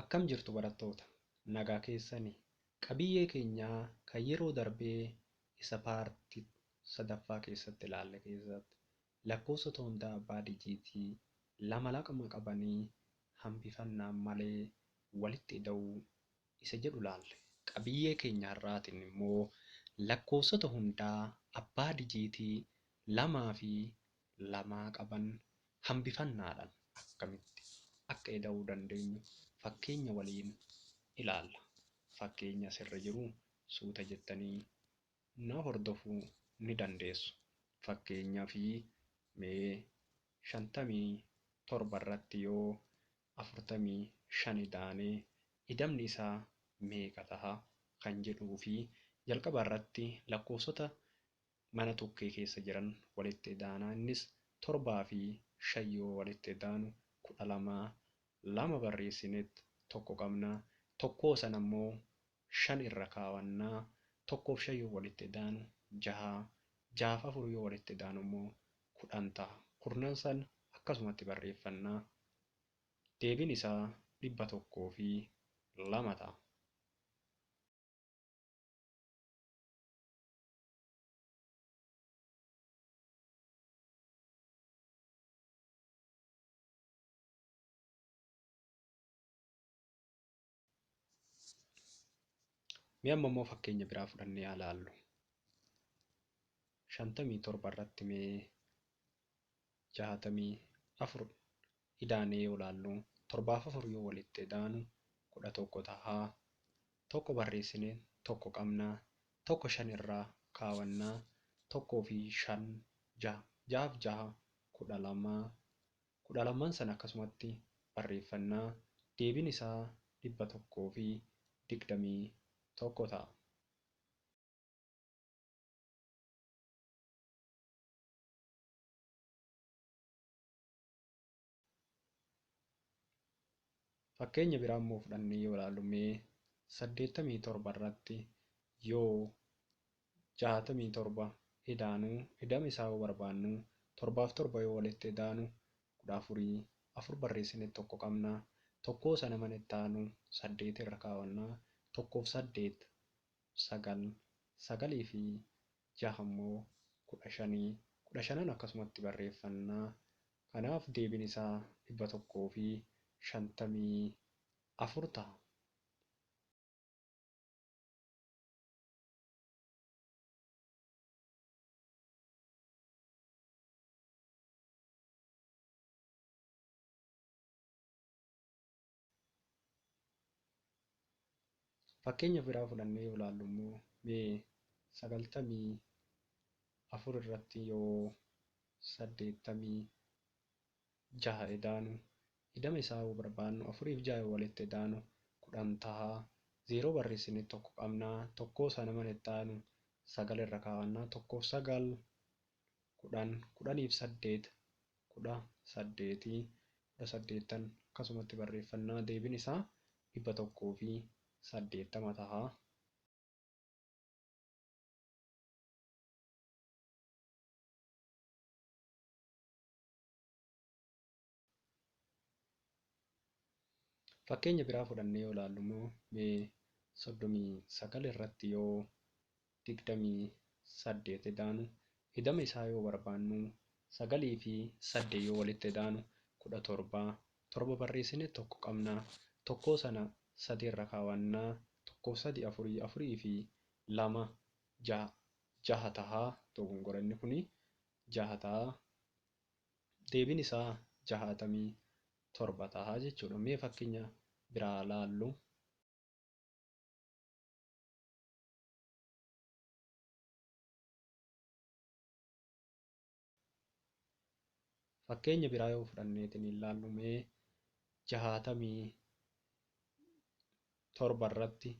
Akkam jirtu barattoota? Nagaa keessanii? Qabiyyee keenyaa kan yeroo darbee isa paartii sadaffaa keessatti ilaalle keessatti lakkoofsota hundaa abbaa dijiitii lama lama qabanii hambifannaan malee walitti ida'uu isa jedhu ilaalle. Qabiyyee keenya har'aatiin immoo lakkoofsota hundaa abbaa dijiitii lamaa fi lamaa qaban hambifannaadhaan akkamitti akka ida'uu dandeenyu fakkeenya waliin ilaalla. Fakkeenya asirra jiru suuta jettanii na hordofuu ni dandeessu. Fakkeenyaaf mee 57 irratti yoo 45 idaanee idamni isaa meeqa taha kan jedhuu fi jalqaba irratti lakkoofsota mana tokkee keessa jiran walitti idaanaa. Innis 7 fi 5 yoo walitti idaanu 12, 2 barreessineet tokko qabna. Tokkoo sana immoo 5 irra kaawwannaa. 1 fi 5 yoo walitti idaanu 6, 6 fi 4 yoo walitti idaanu immoo 10 ta'a. Kurnan sana akkasumatti barreeffannaa. Deebiin isaa 102 ta'a. Mee amma immoo fakkeenya biraa fudhannee haa ilaallu. 57 irratti mee 64 idaanee yoo ilaallu 7 fi 4 yoo walitti idaanu 11 ta'a. 1 barreessinee 1 qabna. 1 5 irraa kaawwannaa. 1 fi 5 6, 6 fi 6 12, 12 sana akkasumatti barreeffannaa. Deebiin isaa 121 ta'a. Fakkeenya biraa immoo fudhannee yoo ilaallu mee 87 irratti yoo 67 idaanuu idama isaa yoo barbaannu 7 fi 7 yoo walitti idaanu 14, 4 barreessinee 1 qabna. 1 sana mana itti aanu 8 irra kaawwannaa. 1 fi 8 9, 9 fi 6 immoo 15, 15 akkasumatti barreeffannaa. Kanaaf deebiin isaa 154 ta'a. Fakkeenya biraa fudhannee yoo ilaallu immoo mee 94 irratti yoo 86 idaanu idama isaa yoo barbaannu 4 fi 6 yoo walitti idaanu 10 ta'a. 0 barreessinee 1 qabna. 1 sana mana itti aanu 9 irra kaawwannaa. 1 fi 9 10, 10 fi 8 18, 18 akkasumatti barreeffannaa. Deebiin isaa 180 ta'a. Fakkeenya biraa fudhannee yoo ilaallu immoo mee 39 irratti yoo 28 idaanu idama isaa yoo barbaannu 9 fi 8 yoo walitti idaanu 17, 7 barreessinee 1 qabna. 1 sana 3 irra kaawwannaa. 1 fi 3 4, 4 fi 2 6, 6 ta'a. Dogongora inni kuni 6 ta'a. Deebiin isaa 67 ta'a jechuudha. Mee fakkeenya biraa ilaallu. Fakkeenya biraa yoo fudhanneetiin ilaallu mee 67 irratti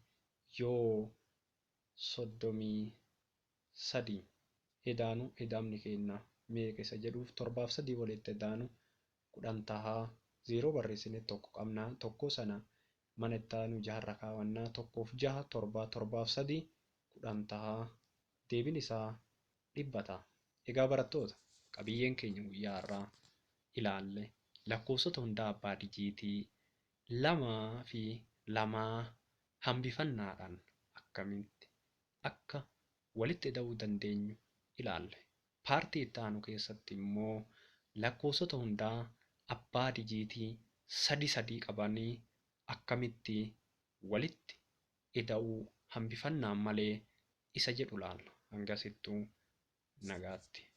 yoo 33 idaanu idamni keenya meeqa isa jedhuuf 7 fi 3 walitti idaanu 10 ta'a. 0 barreessinee 1 qabna. 1 sana mana itti aanu 6 irra kaawwannaa. 1 fi 6 7, 7 fi 3 10 ta'a. Deebiin isaa 100 ta'a. Egaa barattoota, qabiyyeen keenya guyyaa har'aa ilaalle lakkoofsota hundaa abbaa dijiitii Lamaa fi lamaa hambifannaadhaan akkamitti akka walitti ida'uu dandeenyu ilaalle. Paartii itti aanu keessatti immoo lakkoofsota hundaa abbaa dijiitii sadi sadii qabanii akkamitti walitti ida'uu hambifannaan malee isa jedhu ilaalla. Hangasittuu nagaatti.